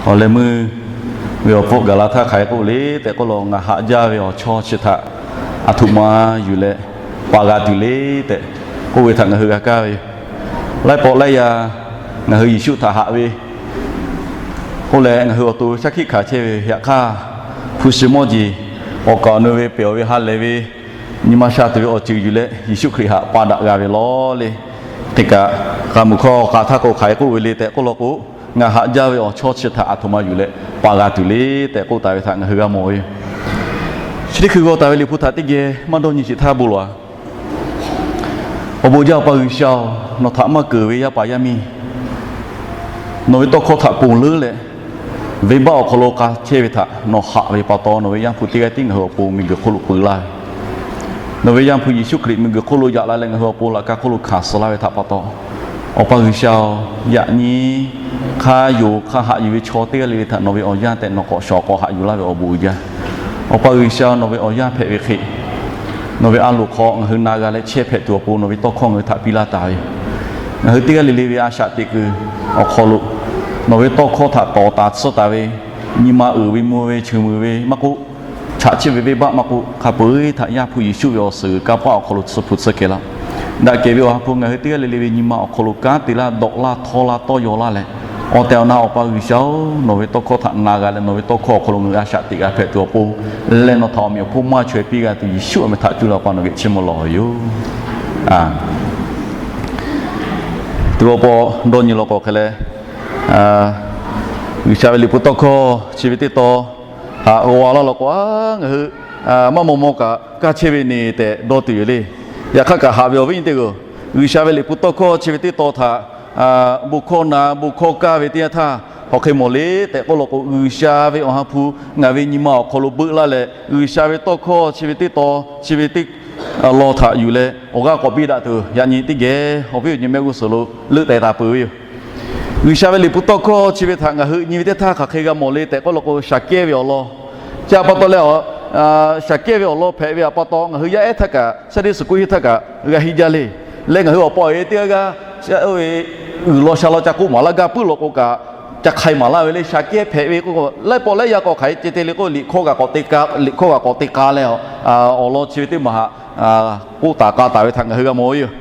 Awˬ leh meuˇ ve awˬ pfuhˇ gaˬ la htaˇ hk'aˬ hk'e k'oˆ le tehꞈ k'oˆ law, ngaˬ haꞈ jaˇ ve awˬ chawˇ chi htaꞈ aˬ htoꞈ ma yuˬ leh paˍ g'a tuˬ le tehꞈ k'oˆ ve htaꞈ ngaˬ hui g'a kaˇ ve yoˬ. Laiˉ pawˆ laiˉ yaˇ ngaˬ hui Yeˍsuˆ htaꞈ haꞈ ve k'oˆ leh, ngaˬ hui awˬ to shaˉ hkiˆ hkanˍ chehˇ ve yaꞈ hk'aˇ, hpu shi mawˇ jeˬ awˬ kaˍ awˬ nu ve pehˬ awˬ ve ha lehˬ ve nyi ma sha tuˬ ve awˬ ceuˬ yuˬ leh Yeˍsuˆ Hkriꞈ htaꞈ pa daꞈ g'a ve lawˬ le. Hk'e kaꞈ, k'a muˬ hkawˇ k'a htaˇ k'o hk'aˬ hk'e k'oˆ ve le tehꞈ k'oˆ law k'o, ngaˬ haꞈ jaˇ ve awˬ chawˇ chi htaꞈ aˬ htoꞈ ma yuˬ leh paˍ g'a tuˬ le tehꞈ k'oˆ taˍ ve htaꞈ ngaˬ hui g'a mawˬ ve yoˬ. Chi teˇ hkui g'aw taˍ ve Liꞈ hpu htaꞈ teˇ geh maˇ dawˇ nyi sheˍ htaˇ bon lawˬ-a. Awˬ bon jaˇ Awˬ pa G'uiˬsha-oˬ, nawˬ htaꞈ maˇ keunˍ ve yaˇ paˍ yaˇ miˇ nawˬ ve tawˇ hkawˇ htaꞈ ponˬ leuˉ leh, venˇbaˆ awˬ hk'aw lo k'a chehˇ ve htaꞈ nawˬ haꞈ ve pa taw, nawˬ ve Yaˇ hpu teˇ g'aˇ tiˉ ngaˬ hui awˬ pon miˬguiˬ hk'oˆ lo peu laˇ ve, nawˬ ve Yaˇ hpu Yeˍsuˆ Hkriꞈ miˬguiˬ hk'oˆ lo yaꞈ la leh ngaˬ hui awˬ pon laꞈ ka hk'oˆ lo hkanˍ suh laˇ ve htaꞈ pa taw, Awˬ pa G'uiˬsha-oˬ, yaꞈ nyi hk'a yonˍ hk'a haꞈ yuˬ ve chaw teˇ g'aˇ le le htaꞈ nawˬ ve awˬ yaˇ tehꞈ nawˬ k'awꞈ shawˍ k'awꞈ haꞈ yuˬ laˇ ve awˬ bon uiˍ jaˇ. Awˬ pa G'uiˬsha, nawˬ ve awˬ yaˇ hpehꞈ ve hk'e, nawˬ ve a loˍ hk'aw ngaˬ hui na g'a leh chehˇ hpehꞈ tuˬ awˬ pon nawˬ ve tawˇ hkawˇ ngaˬ hui htaꞈ piˇ laˇ taˍ ve yoˬ. Ngaˬ hui teˇ g'aˇ le le ve a shaꞈ teꞈ kuiˬ awˬ hk'aw lo nawˬ ve tawˇ hkawˇ htaꞈ tawˍ taˍ tsuhˇ taˍ ve, nyi ma uiˍ ve mvuh ve cheuˬ muiˬ ve maˇ k'oˆ, chaꞈ chiˆ ve venˇbaˆ maˇ k'oˆ, hk'a peu-eˬ htaꞈ Yaˇ hpu Yeˍsuˆ ve awˬ suhˍ g'uiˬ kanˇ paˆ awˬ hk'aw lo tsuhˇ hpu tsuhˇ kehˬ laˇ. Daꞈ kehˬ ve Awˬ ha hpu ngaˬ hui teˇ g'aˇ le le ve nyi ma awˬ hk'aw lo kanˉ te laˇ, dawꞈ laˇ, htawˇ laˇ, tawˇ yaw laˇ leh, awˬ tehˬ awˬ na Awˬ pa G'uiˬsha-oˬ, nawˬ ve tawˇ hkawˇ htaꞈ na g'a leh nawˬ ve tawˇ hkawˇ awˬ hk'aw lo ngaˬ hui a shaꞈ teꞈ g'a hpehꞈ tuˬ awˬ pon leh nawˬ htaꞈ awˬ meꞈ awˬ hponˇ maˇ chaweh piˇ g'a tuˬ Yeˍsuˆ awˬ meh htaꞈ cuˇ leh Awˬ pa nawˬ geh chiˇ mvuh lawˬ ve yoˬ. Teˇ pawˆ pawˆ dawˇ nyi law k'o hk'e leh, G'uiˬsha ve Liꞈ hpu tawˇ hkawˇ chi ve teˇ taw haꞈ g'aw laˇ law k'o, a, ngaˬ hui maˇ maw maw kaꞈ kaˇ chehˇ ve neˬ tehꞈ dawˇ tuˬ yoˬ le. Yaꞈ hk'aˇ kaꞈ haꞈ ve awˬ viˉ awˬ nyi teˇ g'aˇ-oˬ, G'uiˬsha ve Liꞈ hpu tawˇ hkawˇ chi ve teˇ taw htaꞈ bon hkawˇ na bon hkawˇ kaˇ ve teˇ yanˇ htaˇ hk'aˬ hk'e mawˬ le tehꞈ k'oˆ law k'o, G'uiˬsha ve Awˬ ha hpu ngaˬ ve nyi ma awˬ hk'aw lo beuˆ laˇ leh, G'uiˬsha ve tawˇ hkawˇ chi ve teˇ taw chi ve teˇ law htaꞈ yuˬ leh awˬ g'aˇ k'awꞈ piˇ daꞈ tuˬ, yaꞈ nyi teˇ geh awˬ viˉ awˬ nyi mehˆ g'uˇ suhˍ lo leuˆ tehˍ taˍ peuˬ ve yoˬ. G'uiˬsha ve Liꞈ hpu tawˇ hkawˇ chi ve htaꞈ ngaˬ hui nyi ve teˇ htaˇ hk'aˬ hk'e g'a mawˬ le tehꞈ k'oˆ law k'o, Shaˍkehˇ ve awˬ lawn, chi pa taw leh, Shaˍkehˇ ve awˬ lawn hpehꞈ ve pa taw ngaˬ hui yaˇ ehˉ htaˇ kaꞈ, Sunday school hiˆ htaˇ kaꞈ g'a henˇ jaˇ le. Leh ngaˬ hui awˬ pa awˬ e teˇ g'aˇ g'aˇ uiˍ lawˬ sha law ca k'oˆ maˍ laˇ, gaˇ puiˉ law k'o kaꞈ ca hk'ai maˍ laˇ ve le. Shaˍkehˇ hpehꞈ ve k'o, laiˉ pawˆ laiˉ yaˇ k'o hk'aˬ hk'e ceh te le k'o, liꞈ hkawˇ kaꞈ k'awꞈ te k'a, liꞈ hkawˇ kaꞈ k'awꞈ te k'a leh, awˬ lawn chi ve teˇ maˬ haꞈ k'oˆ taˍ k'a taˍ ve htaꞈ ngaˬ hui g'a mawˬ ve yoˬ.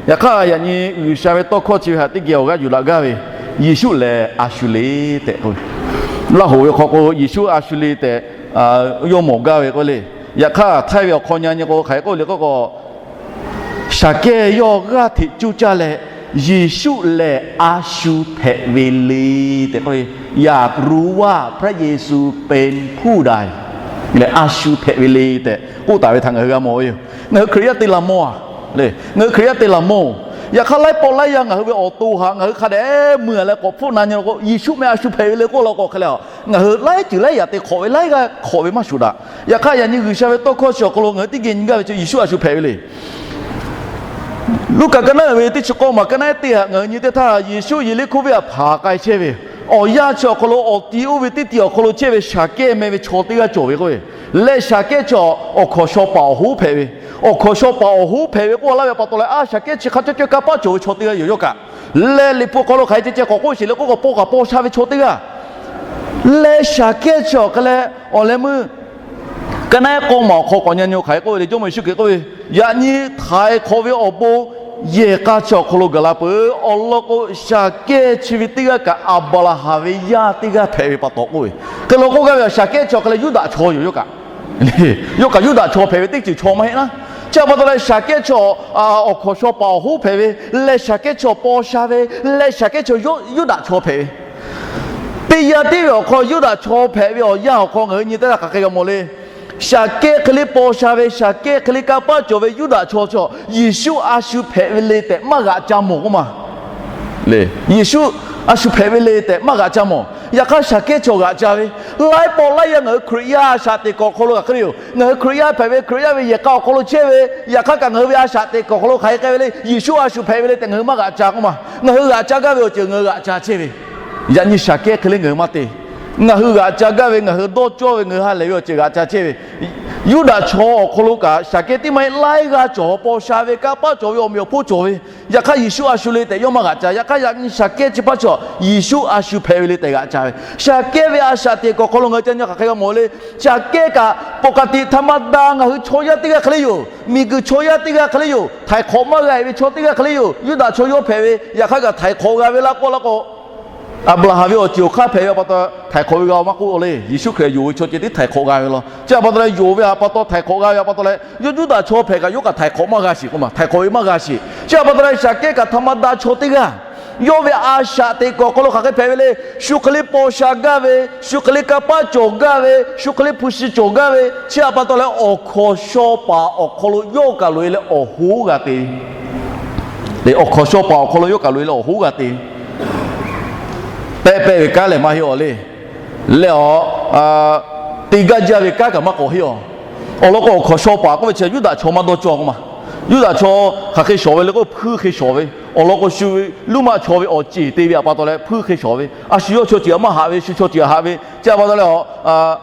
Yaꞈ hk'aˇ yaꞈ nyi G'uiˬsha ve tawˇ hkawˇ chi ve htaꞈ teˇ geh awˬ g'aˇ yuˬ daꞈ gaˇ ve, Yeˍsuˆ lehˬ a shu le tehꞈ k'oˆ ve, Laˇ hoꞈ ve hk'aw k'o Yeˍsuˆ a shu le tehꞈ yawˇ mawˬ gaˇ ve k'oˆ le. Yaꞈ hk'aˇ htaiˇ ve awˬ hk'aw nyi k'o hk'aˬ hk'e k'oˆ le k'oˆ k'o, Shaˍkehˇ yawˇ g'aˇ hteꞈ cuˇ caˇ leh, Yeˍsuˆ lehˬ a shu hpehꞈ ve le tehꞈ k'oˆ ve, อยากรู้ว่าพระเยซูเป็นผู้ใด leh a shu hpehꞈ ve le tehꞈ k'oˆ taˍ ve htaꞈ ngaˬ hui g'a mawˬ ve yoˬ. Ngaˬ hui Hkriꞈ yaˇ te laˬ mawˬ a le. Ngaˬ hui Hkriꞈ yaˇ te laˬ mawˬ. Yaꞈ hk'aˇ laiˉ pawˆ laiˉ yaˇ ngaˬ hui ve awˬ to haꞈ ngaˬ hui hk'a dehꞈ mui a leh k'awꞈ hpfuhˆ na nyi k'o, Yeˍsuˆ meh a shu hpehꞈ ve le k'oˆ law k'o hk'e leh, ngaˬ hui laiˉ ceuˬ laiˉ yaꞈ te hk'awꞈ ve, laiˉ g'aˇ hk'awꞈ ve maˇ shuˍ daꞈ. Yaꞈ hk'aˇ yaꞈ nyi G'uiˬsha ve tawˇ hkawˇ chi awˬ hk'aw lo ngaˬ hui teˇ geh nyi gaˇ ve chi Yeˍsuˆ a shu hpehꞈ ve le. Luˉkaꞈ ka naˉ uiˍ ve teˇ chi k'awˇ maˬ ka naˉ ehˉ teˇ haꞈ ngaˬ hui nyi teˇ htaˇ, Yeˍsuˆ Yeˍriˆhkoˇ venˇ htaꞈ hpanˍ k'ai chehˇ ve, awˬ yanˇ chi awˬ hk'aw lo awˬ ti oˇ ve teˇ ti awˬ hk'aw lo chehˇ ve Shaˍkehˇ meh ve chaw teˇ g'aˇ cawˬ ve k'oˆ ve, leh Shaˍkehˇ chi awˬ hkawnˍ shaw paˍ awˬ hoˉ hpehꞈ ve, awˬ hkawnˍ shaw paˍ awˬ hoˉ hpehꞈ ve k'oˆ laˇ ve pa taw leh, a Shaˍkehˇ chi hk'a caw caw kanˇ paˆ cawˬ ve chaw teˇ g'aˇ yoˬ yawˇ kaꞈ. Leh Liꞈ hpu awˬ hk'aw lo hk'aˬ hk'e ceh ceh k'awꞈ k'oˆ sheˍ le k'oˆ k'o, paw kaꞈ paw sha ve chaw teˇ g'aˇ. Leh Shaˍkehˇ chi awˬ hk'e leh awˬ leh meuˇ ka naˉ ehˉ k'awˇ maˬ awˬ hk'aw k'awꞈ nyi nyi k'o hk'aˬ hk'e k'oˆ ve le, Jawˇmawˇ Yeˍsuˆ Hkriꞈ k'oˆ ve, yaꞈ nyi htaiˍ hk'awꞈ ve awˬ bon yehˬ k'a chi awˬ hk'aw lo gaˬ la peuˬ. Awˬ lawn k'o, Shaˍkehˇ chi ve teˇ g'aˇ kaꞈ Aˍbraˍhanˍ ve yaˇ teˇ g'aˇ hpehꞈ ve pa taw k'oˆ ve, hk'e law k'oˆ gaˇ ve Shaˍkehˇ chi awˬ hk'e leh Yuˇdaꞈ chaw yoˬ yawˇ kaꞈ. Yawˇ kaꞈ Yuˇdaꞈ chaw hpehꞈ ve teˇ ceuˬ chaw maˇ heˆ naˉ. Chi pa taw leh Shaˍkehˇ chi awˬ hkawnˍ shaw paˍ awˬ hoˉ hpehꞈ ve, leh Shaˍkehˇ chi awˬ paw sha ve, leh Shaˍkehˇ chi Yuˇdaꞈ chaw hpehꞈ ve, teˇ yanˇ tiˉ ve awˬ hk'aw Yuˇdaꞈ chaw hpehꞈ ve awˬ yanˇ awˬ hk'aw ngaˬ hui nyi teˇ g'aˇ hk'aˬ hk'e g'a mawˬ le. Shaˍkehˇ hk'e le paw sha ve, Shaˍkehˇ hk'e le kanˇ paˆ cawˬ ve Yuˇdaꞈ chaw chi Yeˍsuˆ a shu hpehꞈ ve le tehꞈ maˇ g'aꞈ ca mawˬ k'oˆ ma. Yeˍsuˆ a shu hpehꞈ ve le tehꞈ maˇ g'aꞈ ca mawˬ. Yaꞈ hk'aˇ Shaˍkehˇ chi g'aꞈ ca ve, laiˉ pawˆ laiˉ yaˇ ngaˬ hui Hkriꞈ yaˇ a shaꞈ teꞈ kuiˬ awˬ hk'aw lo hk'aˬ hk'e le yoˬ. Ngaˬ hui Hkriꞈ yaˇ hpehꞈ ve, Hkriꞈ yaˇ ve yehˬ k'a awˬ hk'aw lo chehˇ ve, yaꞈ hk'aˇ kaꞈ ngaˬ hui ve a shaꞈ teꞈ kuiˬ awˬ hk'aw lo hk'aˬ hk'e k'ai ve le, Yeˍsuˆ a shu hpehꞈ ve le tehꞈ ngaˬ hui maˇ g'aꞈ ca k'oˆ ma. Ngaˬ hui g'aꞈ ca gaˇ ve awˬ ceuˬ ngaˬ hui g'aꞈ ca chehˇ ve, yaꞈ nyi Shaˍkehˇ hk'e le ngaˬ hui maˇ te. Ngaˬ hui g'aꞈ ca gaˇ ve, ngaˬ hui dawˇ cawˇ ve, ngaˬ hui ha lehˬ ve awˬ ceuˬ g'aꞈ ca chehˇ ve, Yuˇdaꞈ chaw awˬ hk'aw lo kaꞈ Saˍkehˇ tiˉ maˇ heˆ, laiˉ g'aˇ cawˬ, paw sha ve, kanˇ paˆ cawˬ ve, awˬ meꞈ awˬ hponˇ cawˬ ve, yaꞈ hk'aˇ Yeˍsuˆ a shu le tehꞈ yawˇ maˇ g'aꞈ ca. Yaꞈ hk'aˇ yaꞈ nyi Saˍkehˇ chi hpaˇ chi Yeˍsuˆ a shu hpehꞈ ve le tehꞈ g'aꞈ ca ve. Saˍkehˇ ve a shaꞈ teꞈ kuiˬ awˬ hk'aw lo ngaˬ hui ca nyi hk'aˬ hk'e g'a mawˬ le. Saˍkehˇ kaꞈ ปกติ ธรรมดา ngaˬ hui chaw yaˇ teˇ g'aˇ hk'e le yoˬ. Miˬguiˬ chaw yaˇ teˇ g'aˇ hk'e le yoˬ. Htaiˍ hk'awꞈ maˇ g'a ve chaw teˇ g'aˇ hk'e le yoˬ. Yuˇdaꞈ chaw yawˇ hpehꞈ ve, yaꞈ hk'aˇ kaꞈ htaiˍ hk'awꞈ g'a ve laˇ k'oˆ laˇ k'o, Aˍbraˍhanˍ ve awˬ ceuˬ awˬ hk'aˇ hpehꞈ ve pa taw htaiˍ hk'awꞈ ve g'a maˇ k'oˆ le. Yeˍsuˆ Hkriꞈ yonˍ ve chaw ceuˬ tiˉ htaiˍ hk'awꞈ g'a ve law. Chi pa taw leh yonˍ ve pa taw htaiˍ hk'awꞈ g'a ve pa taw leh, yawˇ Yuˇdaꞈ chaw hpehꞈ kaꞈ yawˇ kaꞈ htaiˍ hk'awꞈ maˇ g'a sheˍ k'oˆ ma, htaiˍ hk'awꞈ ve maˇ g'a sheˍ. Chi pa taw leh Saˍkehˇ kaꞈ ธรรมดา chaw teˇ g'aˇ, yawˇ ve a shaꞈ teꞈ kuiˬ awˬ hk'aw lo hk'aˬ hk'e hpehꞈ ve le. Shu hk'e le paw sha gaˇ ve, shu hk'e le kanˇ paˆ cawˬ gaˇ ve, shu hk'e le hpu shi cawˬ gaˇ ve, chi pa taw leh awˬ hkawnˍ shaw paˍ awˬ hk'aw lo yawˇ kaꞈ loꞈ e leh awˬ hoˉ g'a te ve. Awˬ hkawnˍ shaw paˍ awˬ hk'aw lo yawˇ kaꞈ loꞈ e leh awˬ hoˉ g'a te ve. Pehˆ pehˆ ve kanˉ lehˬ maˇ heˆ awˬ le. Leh awˬ, te gaˇ jaˇ ve kanˉ kaꞈ maˇ k'awꞈ heˆ awˬ. Awˬ lawn k'o awˬ hkawnˍ shaw paˍ k'oˆ ve chi Yuˇdaꞈ chaw maˇ dawˇ cawˇ k'oˆ ma. Yuˇdaꞈ chaw hk'aˬ hk'e shawˍ ve le k'o hpuiˇ hk'e shawˍ ve. Awˬ lawn k'o shu ve luˇ maˆ chaw ve awˬ ceˬ te ve pa taw leh hpuiˇ hk'e shawˍ ve. A shu yawˇ chaw ceuˬ maˇ haꞈ ve, shu chaw ceuˬ haꞈ ve. Chi pa taw leh awˬ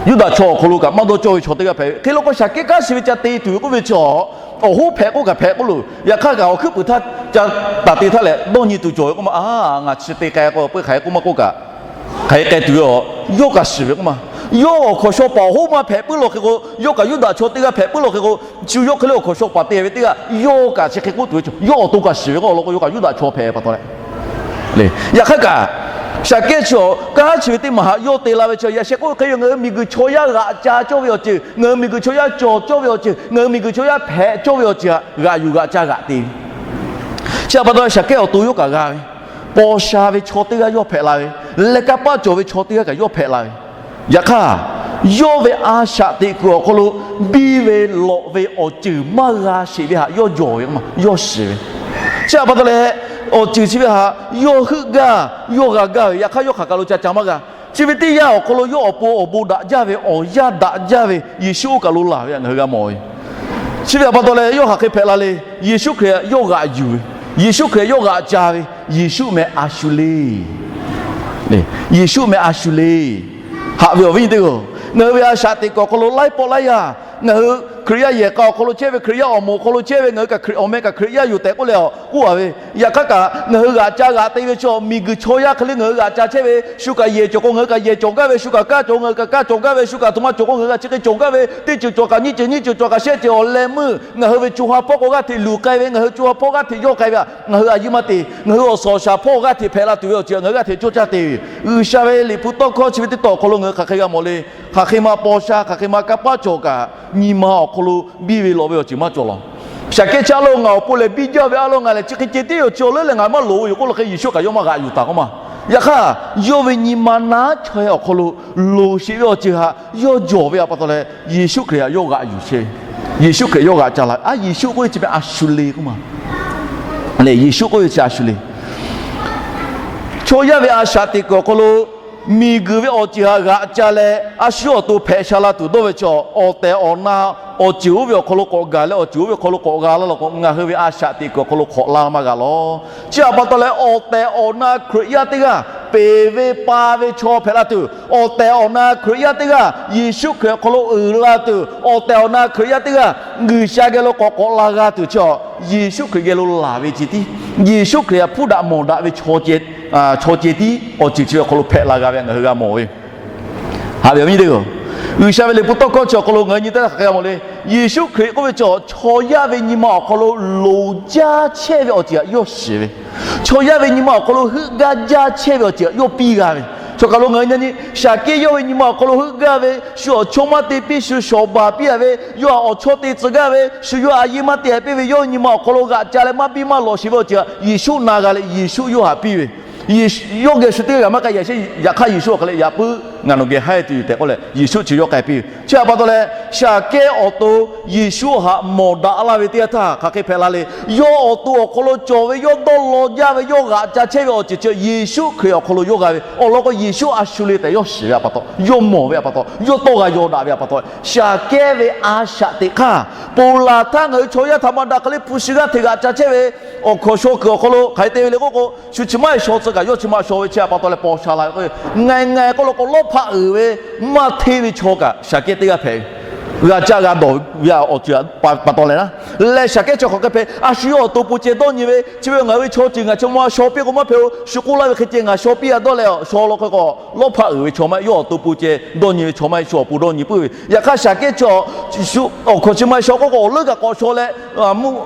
Yuˇdaꞈ chaw awˬ hk'aw lo kaꞈ maˇ dawˇ cawˇ ve chaw teˇ g'aˇ hpehꞈ ve hk'e law k'o, Saˍkehˇ kanˉ chi ve ca te tuˬ ve k'oˆ ve chi, awˬ hoˉ hpehꞈ k'oˆ kaꞈ hpehꞈ k'oˆ loˬ. Yaꞈ hk'aˇ kaꞈ awˬ hkuiˉ puiˍ htaˇ ca taˍ te htaˇ leh dawˇ nyi tuˬ cawˬ ve k'oˆ ma. A, ngaˬ chi te k'ai k'o puiˇ hk'aˬ hk'e k'oˆ maˇ k'oˆ kaꞈ, hk'aˬ hk'e k'ai tuˬ ve awˬ, yawˇ kaꞈ shiˍ ve k'oˆ ma. Yawˇ awˬ hkawnˍ shaw paˍ awˬ hoˉ maˇ hpehꞈ puiˉ law hk'e k'o, yawˇ kaꞈ Yuˇdaꞈ chaw teˇ g'aˇ hpehꞈ puiˉ law hk'e k'o, shu yawˇ hk'e le awˬ hkawnˍ shaw paˍ te ve teˇ g'aˇ yawˇ kaꞈ chi hk'e k'oˆ tuˬ ve chaw, yawˇ awˬ to kaꞈ shiˍ ve k'o, awˬ lawn k'o yawˇ kaꞈ Yuˇdaꞈ chaw hpehꞈ pa taw leh Yaꞈ hk'aˇ kaꞈ, Saˍkehˇ chi awˬ kanˉ chi ve teˇ maˬ haꞈ yawˇ te la ve chi, yaꞈ sheh k'oˆ hk'e yoˬ, ngaˬ hui miˬguiˬ chaw yaˇ g'aꞈ ca cawˇ ve awˬ ceuˬ, ngaˬ hui miˬguiˬ chaw yaˇ cawˬ cawˇ ve awˬ ceuˬ, ngaˬ hui miˬguiˬ chaw yaˇ hpehꞈ cawˇ ve awˬ ceuˬ htaꞈ g'aꞈ yuˬ g'aꞈ ca g'aꞈ te ve. Chi pa taw Saˍkehˇ awˬ to yawˇ kaꞈ g'a ve, paw sha ve chaw teˇ g'aˇ yawˇ hpehꞈ la ve, leh kanˇ paˆ cawˬ ve chaw teˇ g'aˇ kaꞈ yawˇ hpehꞈ la ve. Yaꞈ hk'aˇ, yawˇ ve a shaꞈ teꞈ kuiˬ awˬ hk'aw lo biˇ ve lawꞈ ve awˬ ceuˬ maˇ g'a sheˍ ve htaꞈ yawˇ jawˬ ve k'oˆ ma, yawˇ shiˍ ve. Chi pa taw leh, awˬ ceuˬ chi ve htaꞈ yawˇ heuˆ gaˇ, yawˇ g'a gaˇ ve. Yaꞈ hk'aˇ yawˇ hk'aˬ kaˬ lo ca ca maˇ g'a. Chi ve teˇ yanˇ awˬ hk'aw lo yawˇ awˬ pon awˬ bon daꞈ jaˇ ve, awˬ yanˇ daꞈ jaˇ ve Yeˍsuˆ oˇ kaˬ lo laˬ ve htaꞈ ngaˬ hui g'a mawˬ ve. Chi ve htaꞈ pa taw leh yawˇ hk'aˬ hk'e hpehꞈ la le. Yeˍsuˆ Hkriꞈ htaꞈ yawˇ g'aꞈ yuˬ ve, Yeˍsuˆ Hkriꞈ htaꞈ yawˇ g'aꞈ ca ve, Yeˍsuˆ meh a shu le. Yeˍsuˆ meh a shu le. Haꞈ ve awˬ viˉ nyi teˇ-oˬ, ngaˬ hui ve a shaꞈ teꞈ kuiˬ awˬ hk'aw lo laiˉ pawˆ laiˉ yaˇ, ngaˬ hui Hkriꞈ yaˇ yehˬ k'a awˬ hk'aw lo chehˇ ve, Hkriꞈ yaˇ awˬ moˍ awˬ hk'aw lo chehˇ ve, ngaˬ hui kaꞈ Hkriꞈ awˬ meh kaꞈ Hkriꞈ yaˇ yoˬ tehꞈ k'oˆ leh k'oˆ a ve. Yaꞈ hk'aˇ kaꞈ ngaˬ hui g'aꞈ ca g'aꞈ te ve chi miˬguiˬ chaw yaˇ hk'e le ngaˬ hui g'aꞈ ca chehˇ ve, shu kaꞈ yehˬ cawˬ k'o ngaˬ hui kaꞈ yehˬ cawˬ gaˇ ve, shu kaꞈ kanˇ cawˬ k'o ngaˬ hui kaꞈ kanˇ cawˬ gaˇ ve, shu kaꞈ htoꞈ ma cawˬ k'o ngaˬ hui kaꞈ chi hk'e cawˬ gaˇ ve, teˇ ceuˬ cawˬ kaꞈ nyiˇ ceuˬ nyiˇ ceuˬ cawˬ kaꞈ shehˆ ceuˬ awˬ leh meuˇ ngaˬ hui ve co ha hpawˇ k'o g'aˇ hteꞈ luˬ k'ai ve, ngaˬ hui co ha hpawˇ g'aˇ hteꞈ yawˇ k'ai ve htaꞈ ngaˬ hui a yiˇ maˇ te. Ngaˬ hui awˬ suhˍ awˬ shaˍ hpawˇ g'aˇ hteꞈ hpehꞈ la tuˬ ve awˬ ceuˬ htaꞈ ngaˬ hui g'aˇ hteꞈ cawˇ caˇ te ve yoˬ. G'uiˬsha ve Liꞈ hpu tawˇ hkawˇ chi ve teˇ taw awˬ hk'aw lo ngaˬ hui hk'aˬ hk'e g'a mawˬ le. Hk'aˬ hk'e ma paw sha, hk'aˬ hk'e ma kanˇ paˆ cawˬ kaꞈ, nyi ma awˬ hk'aw lo biˇ ve lawꞈ ve awˬ ceuˬ maˇ cawˬ law. Shaˍkehˇ chi a lo ngaˬ awˬ pon lehˬ biˇ jaˇ ve a lo ngaˬ lehˬ chi hk'e ceh tiˉ yoˬ, chi awˬ leuˉ leh ngaˬ maˇ loˍ ve yoˬ k'oˆ law hk'e Yeˍsuˆ kaꞈ yawˇ maˇ g'aꞈ yuˬ taˍ k'oˆ ma. Yaꞈ hk'aˇ, yawˇ ve nyi ma naˉ chaweh awˬ hk'aw lo loˍ sheˍ ve awˬ ceuˬ htaꞈ yawˇ jawˬ ve htaꞈ pa taw leh Yeˍsuˆ Hkriꞈ htaꞈ yawˇ g'aꞈ yuˬ chehˇ ve. Yeˍsuˆ Hkriꞈ yawˇ g'aꞈ ca la ve. A, Yeˍsuˆ k'oˆ ve chi ve a shu le k'oˆ ma. Lehˬ Yeˍsuˆ k'oˆ ve chi a shu le. Chaw yaˇ ve a shaꞈ teꞈ kuiˬ awˬ hk'aw lo miˬguiˬ ve awˬ ceuˬ htaꞈ g'aꞈ ca leh a shu awˬ to hpehꞈ sha la tuˬ dawˇ ve chi, awˬ tehˬ awˬ na awˬ ceuˬ oˇ ve awˬ hk'aw lo k'awꞈ gaˬ leh awˬ ceuˬ oˇ ve awˬ hk'aw lo k'awꞈ g'a laˇ law k'o, ngaˬ hui ve a shaꞈ teꞈ kuiˬ awˬ hk'aw lo hk'awꞈ laˇ maˇ g'a law. Chi htaꞈ pa taw leh awˬ tehˬ awˬ na Hkriꞈ yaˇ teˇ g'aˇ peˬ ve pa ve chaw hpehꞈ la tuˬ, awˬ tehˬ awˬ na Hkriꞈ yaˇ teˇ g'aˇ Yeˍsuˆ Hkriꞈ awˬ hk'aw lo uiˍ la tuˬ, awˬ tehˬ awˬ na Hkriꞈ yaˇ teˇ g'aˇ G'uiˬsha geh lo k'awꞈ k'awꞈ la g'a tuˬ chi, Yeˍsuˆ Hkriꞈ geh lo laˬ ve ceh tiˉ, Yeˍsuˆ Hkriꞈ htaꞈ hpuˇ daꞈ mawˬ daꞈ ve chaw ceh tiˉ awˬ ceuˬ chi ve awˬ hk'aw lo hpehꞈ la g'a ve ngaˬ hui g'a mawˬ ve. Haꞈ ve awˬ viˉ teˇ-oˬ, G'uiˬsha ve Liꞈ hpu tawˇ hkawˇ chi awˬ hk'aw lo ngaˬ hui nyi teˇ hk'aˬ hk'e g'a mawˬ le. Yeˍsuˆ Hkriꞈ k'oˆ ve chi, chaw yaˇ ve nyi ma awˬ hk'aw lo loˍ jaˇ chehˇ ve awˬ ceuˬ htaꞈ yawˇ shiˍ ve, chaw yaˇ ve nyi ma awˬ hk'aw lo heuˆ gaˇ jaˇ chehˇ ve awˬ ceuˬ htaꞈ yawˇ piˇ g'a ve. Chaw kaˬ lo ngaˬ hui nyi nyi, Shaˍkehˇ yawˇ ve nyi ma awˬ hk'aw lo heuˆ gaˇ ve, shu awˬ chawˇ maˇ te piˇ, shu shawˍ baˬ piˇ-a ve, yawˇ htaꞈ awˬ chawˇ te tcuh gaˇ ve, shu yawˇ a yiˇ maˇ te-a piˇ ve yawˇ nyi ma awˬ hk'aw lo g'aꞈ ca leh maˇ biˇ maˇ lawꞈ sheˍ ve awˬ ceuˬ htaꞈ Yeˍsuˆ na g'a leh Yeˍsuˆ yawˇ htaꞈ piˇ ve. Yawˇ geh shu teˇ g'aˇ kaꞈ maˇ k'ai yaꞈ sheˍ, yaꞈ hk'aˇ Yeˍsuˆ awˬ hk'aˬ leh yaꞈ puiˉ ngaˬ nawˬ geh haˉ-e tuˬ yoˬ tehꞈ k'oˆ leh Yeˍsuˆ chi yawˇ k'ai piˇ ve. Chi htaꞈ pa taw leh, Shaˍkehˇ awˬ to Yeˍsuˆ htaꞈ mawˬ daꞈ laˇ ve teˇ yanˇ htaˇ hk'aˬ hk'e hpehꞈ la le. Yawˇ awˬ to awˬ hk'aw lo cawˬ ve yawˇ dawˇ law jaˇ ve yawˇ g'aꞈ ca chehˇ ve awˬ ceuˬ chi Yeˍsuˆ Hkriꞈ awˬ hk'aw lo yawˇ g'a ve awˬ lawn k'o, Yeˍsuˆ a shu le tehꞈ yawˇ shiˍ ve htaꞈ pa taw, yawˇ mawˬ ve htaꞈ pa taw, yawˇ tawˇ g'a yaw daꞈ ve htaꞈ pa taw, Shaˍkehˇ ve a shaꞈ teꞈ hk'aˇ ponˬ laˬ htaˇ ngaˬ hui chaw yaˇ htaꞈ maˇ daꞈ hk'e le hpu shi g'aˇ hteꞈ g'aꞈ ca chehˇ ve awˬ hkawnˍ shaw kuiˬ awˬ hk'aw lo hk'aˬ hk'e te ve le k'oˆ k'o, shu chi maˇ heˆ shaw tcuh kaꞈ yawˇ chi ma shaw ve chi htaꞈ pa taw leh paw sha la ve k'o, ngaˬ ngaˬ k'oˆ lo k'o lawˇ hpaˆ uiˍ ve, maˇ hteˇ ve chaw kaꞈ Shaˍkehˇ teˇ g'aˇ hpehꞈ ve. G'a caˇ g'a dawˬ ve awˬ ceuˬ pa taw leh naˉ, leh Shaˍkehˇ chaw hk'aˬ hk'e hpehꞈ, a shu yawˇ awˬ to pon ceh dawˇ nyi ve, chi ve ngaˬ ve chaw ceuˬ ngaˬ chaw ma shaw piˇ k'o maˇ hpehꞈ-o, shu k'oˆ laˇ ve hk'e ceh ngaˬ shaw piˇ-a dawˇ leh, shaw law hk'e k'o, lawˇ hpaˆ uiˍ ve chaw maˇ heˆ, yawˇ awˬ to pon ceh dawˇ nyi ve chaw maˇ heˆ, shu awˬ pon dawˇ nyi puiˉ ve. Yaꞈ hk'aˇ Shaˍkehˇ chaw awˬ hkaw chi ma shaw k'oˆ k'o, awˬ leuˉ kaꞈ k'awꞈ shaw leh,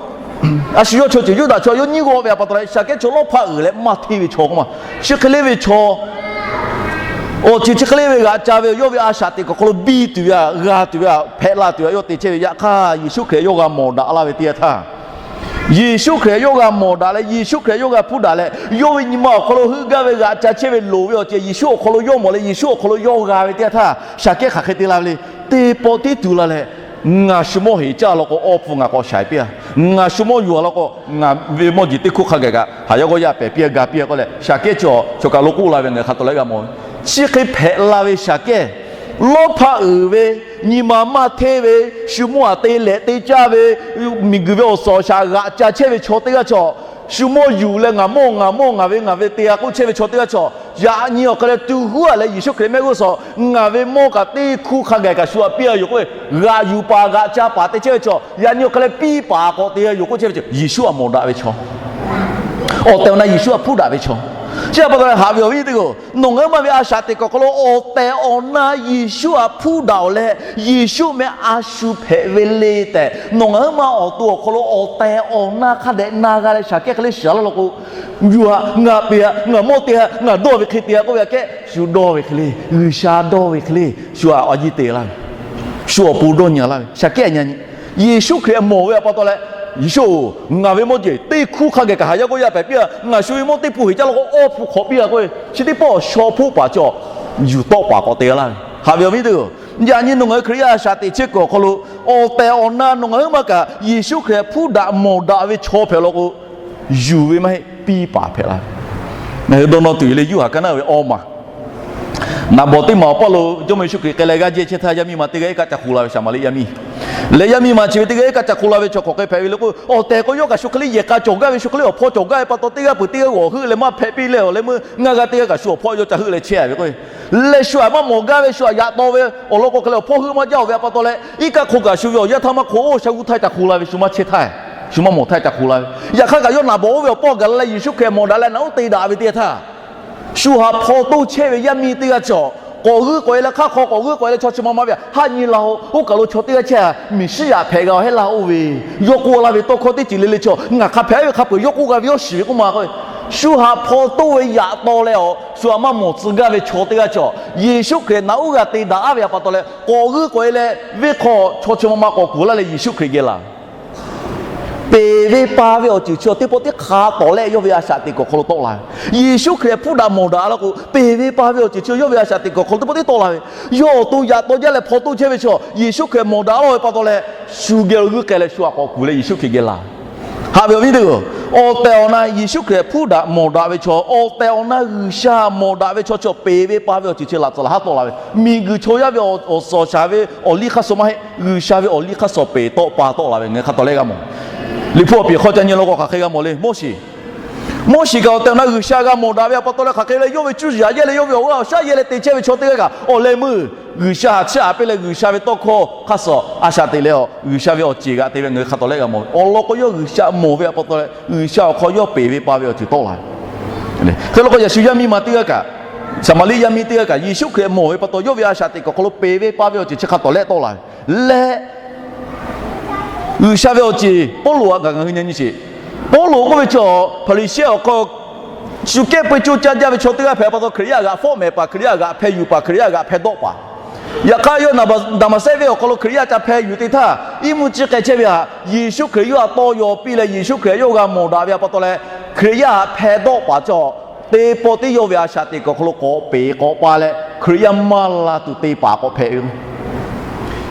a shu yawˇ chaw ceuˬ Yuˇdaꞈ chaw yawˇ nyiˇ g'awˇ ve pa taw leh, Shaˍkehˇ chaw lawˇ hpaˆ uiˍ leh maˇ hteˇ ve chaw k'oˆ ma. Chi hk'e le ve chaw, awˬ ceuˬ chi hk'e le ve g'aꞈ ca ve, yawˇ ve a shaꞈ teꞈ kuˬ awˬ hk'aw lo biˇ tuˬ ve htaꞈ, g'a tuˬ ve htaꞈ, hpehꞈ la tuˬ ve htaꞈ yawˇ te chehˇ ve. Yaꞈ hk'aˇ Yeˍsuˆ Hkriꞈ yawˇ g'a mawˬ daꞈ laˇ ve teˇ yanˇ htaˇ, Yeˍsuˆ Hkriꞈ yawˇ g'a mawˬ daꞈ leh Yeˍsuˆ Hkriꞈ yawˇ g'a hpuˇ daꞈ leh, yawˇ ve nyi ma awˬ hk'aw lo heuˆ gaˇ ve g'aꞈ ca chehˇ ve loˍ ve awˬ ceuˬ Yeˍsuˆ awˬ hk'aw lo yawˇ mawˬ leh Yeˍsuˆ awˬ hk'aw lo yawˇ g'a ve teˇ yanˇ htaˇ, Shaˍkehˇ hk'aˬ hk'e te la ve le. Teˇ pawˆ tiˉ tuˬ la leh, ngaˬ shu mawˇ heˍ caˇ law k'o, awˇ hpu ngaˬ k'awꞈ shaiˍ piˇ-a. Ngaˬ shu mawˇ yuˬ-a law k'o, ngaˬ ve mawˇ jeˬ teˇ hkuˇ hk'a gaˬ kaꞈ haˍ yaˇ g'awˇ yaˇ pehˍ piˇ-a, ga piˇ-a k'oˆ leh, Shaˍkehˇ chi awˬ chaw kaˬ lo k'oˆ la ve ngaˬ hui hk'a tawˍ leh g'a mawˬ ve. Chi hk'e hpehꞈ la ve Shaˍkehˇ, lawˇ hpaˆ uiˍ ve, nyi ma maˇ hteˇ ve, shu mawˇ aꞈ te lehꞈ te caˇ ve, miˬguiˬ ve awˬ suhˍ awˬ shaˍ g'aꞈ ca chehˇ ve chaw teˇ g'aˇ chaw, shu mawˇ yuˬ leh ngaˬ mawˇ ngaˬ mawˇ ngaˬ ve ngaˬ ve te-a k'oˆ chehˇ ve chaw teˇ g'aˇ chaw, yaꞈ nyi awˬ hk'aw leh tu huˉ-a leh Yeˍsuˆ Hkriꞈ mehˆ g'uˇ suhˍ, ngaˬ ve mawˇ kaꞈ teˇ hkuˇ hk'a gaˬ kaꞈ shu htaꞈ piˇ-a yoˬ k'oˆ ve, g'aꞈ yuˬ paˍ g'aꞈ ca paˍ te chehˇ ve chaw, yaꞈ nyi awˬ hk'aw leh piˇ paˍ k'awꞈ te-a yoˬ k'oˆ chehˇ ve chaw, Yeˍsuˆ htaꞈ mawˬ daꞈ ve chaw, awˬ tehˬ awˬ na Yeˍsuˆ htaꞈ hpuˇ daꞈ ve chaw. Chi htaꞈ pa taw leh haꞈ ve awˬ viˉ teˇ hpaˍ-oˬ, nawˬ ngaˬ hui ma ve a shaꞈ teꞈ kuˬ awˬ hk'aw lo awˬ tehˬ awˬ na Yeˍsuˆ htaꞈ hpuˇ daꞈ-oˬ leh, Yeˍsuˆ meh a shu hpehꞈ ve le tehꞈ nawˬ ngaˬ hui ma awˬ to awˬ hk'aw lo awˬ tehˬ awˬ na hk'a dehꞈ na g'a leh Shaˍkehˇ hk'e le shiˍ laˇ law k'o, yuˬ-a, ngaˬ peꞈ-a, ngaˬ mawˇ te-a, ngaˬ dawˇ ve hk'e te-a k'oˆ ve aꞈ kehˉ, shu dawˇ ve hk'e le, G'uiˬsha dawˇ ve hk'e le, shu a a yiˇ te laˇ ve, shu awˬ pon dawˇ nyi laˇ ve Shaˍkehˇ a nyi. Yeˍsuˆ Hkriꞈ mawˬ ve pa taw leh, Yeˍsuˆ-oˬ, ngaˬ ve mawˇ jeˬ teˇ hkuˇ hk'a gaˬ kaꞈ haˍ yaˇ g'awˇ yaˇ pehˍ piˇ-a, ngaˬ shu ve mawˇ teˇ hpu heˍ caˇ law k'o, awˇ hpu hk'awꞈ piˇ-a k'oˆ ve, chi teˇ pawˆ shaw hpoˆ paˍ cawˬ, yuˬ tawˆ paˍ k'awꞈ te laˇ ve. Haꞈ ve awˬ viˉ teˇ hpaˍ-oˬ, yaꞈ nyi nawˬ ngaˬ hui Hkriꞈ yaˇ a shaꞈ teꞈ chehˇ kuiˬ awˬ hk'aw lo, awˬ tehˬ awˬ na nawˬ ngaˬ hui ma kaꞈ Yeˍsuˆ Hkriꞈ hpuˇ daꞈ mawˬ daꞈ ve chaw hpehꞈ law k'o, yuˬ ve maˇ heˆ, piˇ paˍ hpehꞈ laˇ ve. Ngaˬ hui dawˇ nawˇ tuˬ le, Yoˇhanˬ kaˇ naˉ ve awˇ maˬ naˍ bawˍ teˇ maˬ awˬ paˇ lo Jawˇmawˇ Yeˍsuˆ Hkriꞈ k'ai leh g'aˇ jehˇ chehˇ htaˇ, yaˇ miˇ ma teˇ g'aˇ iˉ kaˆ ca hk'oˆ la ve, Saˍmaˍriˆ yaˇ miˇ. Leh yaˇ miˇ ma chi ve teˇ g'aˇ iˉ kaˆ ca hk'oˆ la ve chaw hk'aˬ hk'e hpehꞈ ve le k'o, awˬ tehˬ k'o yawˇ kaꞈ shu hk'e le yehˬ k'a cawˬ gaˇ ve, shu hk'e le awˬ hpawˇ cawˬ gaˇ ve pa taw, teˇ g'aˇ peuˬ teˇ g'aˇ g'awˬ heuˆ leh maˇ hpehꞈ piˇ leh awˬ leh meuˇ ngaˇ g'aˇ teˇ g'aˇ kaꞈ shu awˬ hpawˇ yawˇ ca heuˆ leh chehˇ-a ve k'o, leh shu htaꞈ maˇ mawˬ gaˇ ve, shu htaꞈ yaꞈ taw ve awˬ lawn k'o hk'e leh awˬ hpawˇ heuˆ maˇ jaˇ-oˬ ve pa taw leh, iˉ kaˆ hk'oˆ kaꞈ shu ve awˬ yanˇ htaˇ maˇ hk'oˆ, oˇ sha g'uˇ htaˇ ca hk'oˆ la ve, shu maˇ chehˇ htaˇ, shu maˇ mawˬ htaˇ ca hk'oˆ la ve. Yaꞈ hk'aˇ kaꞈ yawˇ naˍ bawˍ oˇ ve awˬ paˇ gaˬ la leh Yeˍsuˆ Hkriꞈ mawˬ daꞈ leh naꞈ uˉ te daꞈ ve teˇ yanˇ htaˇ, shu htaꞈ hpaw toˇ chehˇ ve yaˇ miˇ teˇ g'aˇ cawˬ, k'awꞈ g'euˆ k'awꞈ e leh hk'aˇ hk'aw k'awꞈ g'euˆ k'awꞈ e leh chaw chi ma ma ve htaꞈ, haˆ nyi la-oˬ, oˇ kaˬ lo chaw teˇ g'aˇ chehˇ-a, Meˍsiˉyaꞈ hpehꞈ g'a-oˬ heˆ laˇ oˇ ve, yawˇ k'oˆ laˇ ve tawˇ hkawˇ teˇ ceuˬ le le chaw, ngaˬ hk'a hpehꞈ ve hk'a peu-eˬ yawˇ k'oˆ g'a ve yawˇ shiˍ ve k'oˆ ma k'o, shu htaꞈ hpaw toˇ ve yaꞈ taw leh awˬ shu htaꞈ maˇ mawˬ tcuh gaˇ ve chaw teˇ g'aˇ cawˬ, Yeˍsuˆ Hkriꞈ naꞈ uˉ g'a te daꞈ-a ve pa taw leh k'awꞈ g'euˆ k'awꞈ e leh, venˇ hk'aw chaw chi ma ma k'awꞈ kuˬ laˇ leh Yeˍsuˆ Hkriꞈ geh laˬ. Peˍ ve pa ve awˬ ceuˬ chi teˇ pawˆ teˇ hk'a tawˍ leh yawˇ ve a shaꞈ teꞈ kuˬ awˬ hk'aw lo tawˆ la ve. Yeˍsuˆ Hkriꞈ hpuˇ daꞈ mawˬ daꞈ laˇ k'o, peˍ ve pa ve awˬ ceuˬ chi yawˇ ve a shaꞈ teꞈ kuˬ awˬ hk'aw lo teˇ pawˆ teˇ tawˆ la ve. Yawˇ awˬ to yaꞈ taw jaˇ leh hpaw toˇ chehˇ ve chaw Yeˍsuˆ Hkriꞈ mawˬ daꞈ laˇ ve pa taw leh, shu geh lo g'euˆ k'ai leh shu htaꞈ k'awꞈ kuˬ leh Yeˍsuˆ Hkriꞈ geh laˬ. Haꞈ ve awˬ viˉ teˇ hpaˍ-oˬ, awˬ tehˬ awˬ na Yeˍsuˆ Hkriꞈ hpuˇ daꞈ mawˬ daꞈ ve chaw, awˬ tehˬ awˬ na G'uiˬsha mawˬ daꞈ ve chaw chi peˍ ve pa ve awˬ ceuˬ chi laꞈ tcuhˍ laꞈ haˉ tawˆ la ve, miˬguiˬ chaw yaˇ ve awˬ suhˍ awˬ shaˍ ve awˬ liˇ hk'aˇ suh maˇ heˆ, G'uiˬsha ve awˬ liˇ hk'aˇ suh peˍ tawˆ pa tawˆ la ve ngaˬ hui hk'a tawˍ leh g'a mawˬ. Liꞈ hpu awˬ piˍ hk'aw ca nyi law k'o hk'aˬ hk'e g'a mawˬ le. Moˉseˍ, Moˉseˍ kaꞈ awˬ tehˬ awˬ na G'uiˬsha g'a mawˬ daꞈ ve pa taw leh hk'aˬ hk'e leh yawˇ ve cuˇ yiˍ yaꞈ yehˇ leh yawˇ ve awˬ g'aˇ awˬ shaˉ yehˇ leh te chehˇ ve chaw teˇ g'aˇ kaꞈ awˬ leh meuˇ G'uiˬsha htaꞈ chiˇ aꞈ piˇ leh G'uiˬsha ve tawˇ hkawˇ hk'aˇ suh a shaꞈ teꞈ leh awˬ G'uiˬsha ve awˬ ceˬ g'aꞈ te ve ngaˬ hui hk'a tawˍ leh g'a mawˬ. Awˬ lawn k'o yawˇ G'uiˬsha mawˬ ve pa taw leh G'uiˬsha awˬ hk'aw yawˇ peˍ ve pa ve awˬ ceuˬ tawˆ la ve. Hk'e law k'o yaꞈ shu yaˇ miˇ ma teˇ g'aˇ kaꞈ, Saˍmaˍriˆ yaˇ miˇ teˇ g'aˇ kaꞈ Yeˍsuˆ Hkriꞈ mawˬ ve pa taw yawˇ ve a shaꞈ teꞈ kuˬ awˬ hk'aw lo peˍ ve pa ve awˬ ceuˬ chi hk'a tawˍ leh tawˆ la ve leh, G'uiˬsha ve awˬ ceˬ Pawˇluꞈ htaꞈ ngaˬ hui nyi nyi sheˍ. Pawˇluꞈ k'oˆ ve chaw Hpaˍriˍsehˇ awˬ hk'aw shu kehˉ peu co ca jaˇ ve chaw teˇ g'aˇ hpehꞈ pa taw, Hkriꞈ yaˇ g'aꞈ fawˆ mehˍ paˍ, Hkriꞈ yaˇ g'aꞈ hpeh yuˬ paˍ, Hkriꞈ yaˇ g'aꞈ hpeh dawˆ paˍ. Yaꞈ hk'aˇ yawˇ Daˍmaˍsehˇ venˇ awˬ hk'aw lo Hkriꞈ yaˇ ca hpeh yuˬ te htaˇ, iˉ mvuhˇ ciˇ k'ai chehˇ ve htaꞈ Yeˍsuˆ Hkriꞈ yawˇ htaꞈ tawˇ yaw piˇ leh Yeˍsuˆ Hkriꞈ yawˇ g'a mawˬ daꞈ ve pa taw leh, Hkriꞈ yaˇ hpeh dawˆ paˍ cawˬ teˇ pawˆ teˇ yawˇ ve a shaꞈ teꞈ kuˬ awˬ hk'aw lo k'awꞈ peˍ k'awꞈ pa leh, Hkriꞈ yaˇ maˇ la tuˬ te paˍ k'awꞈ hpehꞈ ve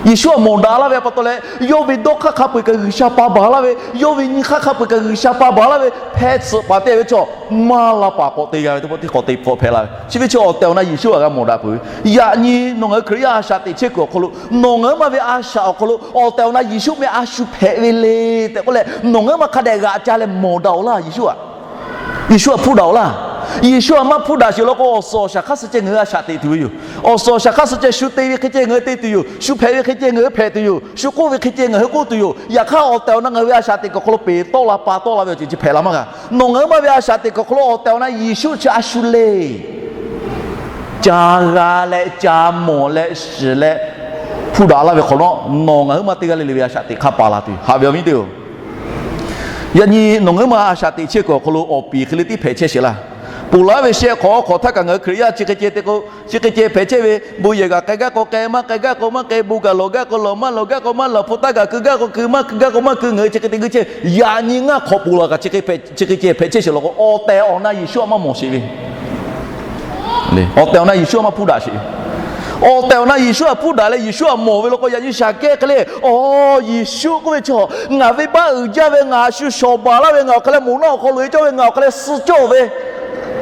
Yeˍsuˆ htaꞈ mawˬ daꞈ laˇ ve pa taw leh, yawˇ ve dawˇ hk'aˇ hk'a peu-eˬ kaꞈ G'uiˬsha pa baˬ laˇ ve, yawˇ ve nyi hk'aˇ hk'a peu-eˬ kaꞈ G'uiˬsha pa baˬ laˇ ve, hpeh tsuhꞈ paˍ te ve chaw maˇ la paˍ k'awꞈ te g'a ve teˇ pawˆ teˇ k'awꞈ te hpehꞈ la ve. Chi ve chi awˬ tehˬ awˬ na Yeˍsuˆ htaꞈ g'a mawˬ daꞈ peuˬ ve. Yaꞈ nyi nawˬ ngaˬ hui Hkriꞈ yaˇ a shaꞈ teꞈ chehˇ kuiˬ awˬ hk'aw lo, nawˬ ngaˬ hui ma ve a shaꞈ awˬ hk'aw lo awˬ tehˬ awˬ na Yeˍsuˆ meh a shu hpehꞈ ve le tehꞈ k'oˆ leh, nawˬ ngaˬ hui ma hk'a dehꞈ g'aꞈ ca leh mawˬ daꞈ-oˬ laˇ Yeˍsuˆ htaꞈ. Yeˍsuˆ htaꞈ hpuˇ daꞈ-oˬ laˇ. Yeˍsuˆ htaꞈ maˇ hpuˇ daꞈ sheˍ law k'o, awˬ suhˍ awˬ shaˍ hk'aˇ suh ceh ngaˬ hui a shaꞈ teꞈ tuˬ ve yoˬ. Awˬ suhˍ awˬ shaˍ hk'aˇ suh ceh shu te ve hk'e ceh ngaˬ hui te tuˬ yoˬ. Shu hpehꞈ ve hk'e ceh ngaˬ hui hpehꞈ tuˬ yoˬ. Shu k'oˆ ve hk'e ceh ngaˬ hui k'oˆ tuˬ yoˬ. Yaꞈ hk'aˇ awˬ tehˬ awˬ na ngaˬ hui ve a shaꞈ teꞈ kuiˬ awˬ hk'aw lo peˍ tawˆ la pa tawˆ la ve awˬ ceuˬ chi hpehꞈ la maˇ g'a. Nawˬ ngaˬ hui maˇ ve a shaꞈ teꞈ kuiˬ awˬ hk'aw lo awˬ tehˬ awˬ na Yeˍsuˆ chi a shu le. Ca g'a leh, ca mawˬ leh, shiˍ leh, hpuˇ daꞈ laˇ ve hk'awꞈ nawˉ, nawˬ ngaˬ hui maˇ teˇ g'aˇ le le ve a shaꞈ teꞈ hk'a paˍ la tuˬ, haꞈ ve awˬ viˉ teˇ-oˬ. Yaꞈ nyi nawˬ ngaˬ hui maˇ a shaꞈ teꞈ chehˇ kuiˬ awˬ hk'aw lo awˬ piˍ hk'e le tiˉ hpehꞈ chehˇ sheˍ laˇ. Ponˬ laˬ ve shehˆ hk'awꞈ awˬ hk'awꞈ htaˇ kaꞈ ngaˬ hui Hkriꞈ yaˇ chi hk'e ceh te k'o, chi hk'e ceh hpehꞈ chehˇ ve, bon yehˬ kaꞈ k'ai gaˇ k'o k'ai, maˇ k'ai gaˇ k'o maˇ k'ai, bon kaꞈ lawˬ gaˇ k'o lawˬ, maˇ lawˬ gaˇ k'o maˇ lawˬ, hpu taˇ kaꞈ keu gaˇ k'o keu, maˇ keu gaˇ k'o maˇ keu, ngaˬ hui chi hk'e te keu chehˇ. Yaꞈ nyi ngaˇ hk'awꞈ ponˬ laˬ kaꞈ chi hk'e ceh hpehꞈ chehˇ sheˍ law k'o, awˬ tehˬ awˬ na Yeˍsuˆ htaꞈ maˇ mawˬ sheˍ ve Awˬ tehˬ awˬ na Yeˍsuˆ htaꞈ maˇ hpuˇ daꞈ sheˍ. Awˬ tehˬ awˬ na Yeˍsuˆ htaꞈ hpuˇ daꞈ leh Yeˍsuˆ htaꞈ mawˬ ve law k'o, yaꞈ nyi shaˍ kehˇ hk'e le, awˬ, Yeˍsuˆ k'oˆ ve chaw, ngaˬ venˇbaˆ uiˍ jaˇ ve, ngaˬ a shu shawˍ baˬ laˇ ve, ngaˬ awˬ hk'aˬ leh moˍ naˆ awˬ hk'aw loꞈ e cawˇ ve, ngaˬ awˬ hk'aˬ leh suh cawˇ ve,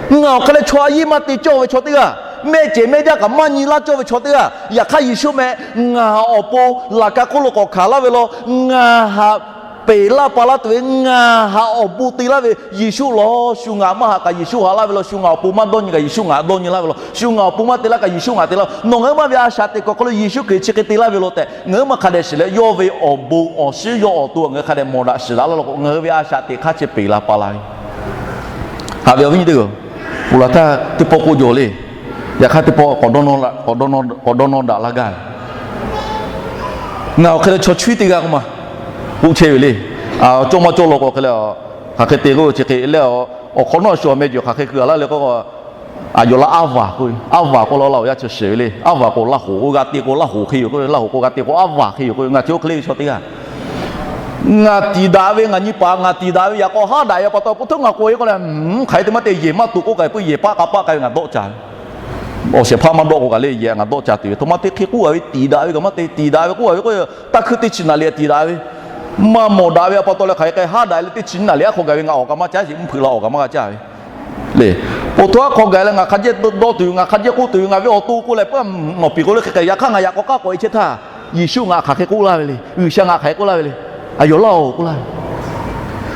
ngaˬ awˬ hk'aˬ leh chaw a yiˉ maˇ te cawˇ ve chaw teˇ g'aˇ, mehˆ cehˬ mehˆ jaˇ kaꞈ maˇ nyi laˇ cawˇ ve chaw teˇ g'aˇ, yaꞈ hk'aˇ Yeˍsuˆ meh, ngaˬ awˬ pon laꞈ ka hk'oˆ lo k'awꞈ hkanˍ laˇ ve law, ngaˬ htaꞈ peˬ laˇ pa laˇ tuˬ ve, ngaˬ htaꞈ awˬ bon te laˇ ve Yeˍsuˆ law. Shu ngaˬ maˇ haꞈ kaꞈ Yeˍsuˆ haꞈ laˇ ve law. Shu ngaˬ awˬ pon maˇ dawˇ nyi kaꞈ Yeˍsuˆ ngaˬ dawˇ nyi laˇ ve law. Shu ngaˬ awˬ pon maˇ te laˇ kaꞈ Yeˍsuˆ ngaˬ te laˇ. Nawˬ ngaˬ hui maˇ ve a shaꞈ teꞈ kuiˬ awˬ hk'aw lo Yeˍsuˆ Hkriꞈ chi hk'e te laˇ ve law tehꞈ ngaˬ hui maˇ hk'a dehꞈ shiˍ leh, yawˇ ve awˬ bon awˬ shiˉ yawˇ awˬ to ngaˬ hui hk'a dehꞈ mawˬ daꞈ shiˍ daꞈ laˇ law k'o, ngaˬ hui ve a shaꞈ teꞈ hk'aˇ chi peˬ la pa la ve Haꞈ ve awˬ viˉ nyi teˇ-oˬ, ponˬ laˬ htaˇ teˇ pawˆ k'oˆ jaw le. Yaꞈ hk'aˇ teˇ pawˆ k'awꞈ dawˇ nawˇ daꞈ la gaˇ ve. Ngaˬ awˬ hk'e leh chaw chuˉ teˇ g'aˇ k'oˆ ma k'oˆ chehˇ ve le. Cawˇ maˇ cawˇ law k'o hk'e leh, hk'aˬ hk'e te k'oˆ chi hk'e leh, awˬ hk'awꞈ nawˉ shu awˬ meh jawˬ hk'aˬ hk'e keu a laˇ le k'o, aˬ yawˬ laˇ aˉ vaˬ k'oˆ ve, aˉ vaˬ k'oˆ la laˇ awˬ yanˇ chi shiˍ ve le. Aˉ vaˬ k'o laˇ hoꞈ k'oˆ, g'a te k'o laˇ hoꞈ hk'e yoˬ k'oˆ ve, laˇ hoꞈ k'o g'a te k'o aˉ vaˬ hk'e yoˬ k'oˆ ve, ngaˬ chi oˇ hk'e le ve chaw teˇ g'aˇ ngaˬ tiˍ daꞈ ve, ngaˬ nyi paˍ ngaˬ tiˍ daꞈ ve, yaꞈ k'aw haˉ daꞈ ve pa taw, po htawˇ ngaˬ k'oꞈ e k'o leh, hk'aˬ hk'e te maˇ te yehˬ maˇ toꞈ k'oˆ kaꞈ, puiˉ yehˬ paˆ k'a paˆ k'ai ve ngaˬ dawˆ ca ve. Awˬ shehˍ hpaˇ maˇ dawˆ k'o kaꞈ le, yehˬ ngaˬ dawˆ ca tuˬ ve. Htoꞈ ma te hk'e k'oˆ a ve, tiˍ daꞈ ve kaꞈ maˇ te, tiˍ daꞈ ve k'oˆ a ve k'o, taˇ hkuiˇ teˇ chi naˍ liꞈ tiˍ daꞈ ve, maˇ mawˬ daꞈ ve pa taw leh hk'aˬ hk'e k'ai haˉ daꞈ leh teˇ chi naˍ liꞈ aˉ hk'aw gaˬ ve ngaˬ awˬ kaꞈ maˇ caˉ sheˍ, mvuhˇ hpeuꞈ la awˬ kaꞈ maˇ g'a caˇ ve le. Po htawˇ aˉ hk'aw gaˬ leh ngaˬ hk'a jehˇ dawˇ tuˬ, ngaˬ hk'a jehˇ k'oˆ tuˬ ve, ngaˬ ve awˬ to k'oˆ leh puiˉ nawˬ piˍ k'o le hk'e k'ai. Yaꞈ hk'aˇ ngaˬ yaꞈ k'aw k'aˉ k'awꞈ e chehˇ htaˇ, Yeˍsuˆ ngaˬ htaꞈ hk'aˬ hk'e k'oˆ laˇ ve le. G'uiˬsha ngaˬ htaꞈ hk'aˬ hk'e k'oˆ laˇ ve le. Aˬ yawˬ laˇ oˬ k'oˆ laˇ ve,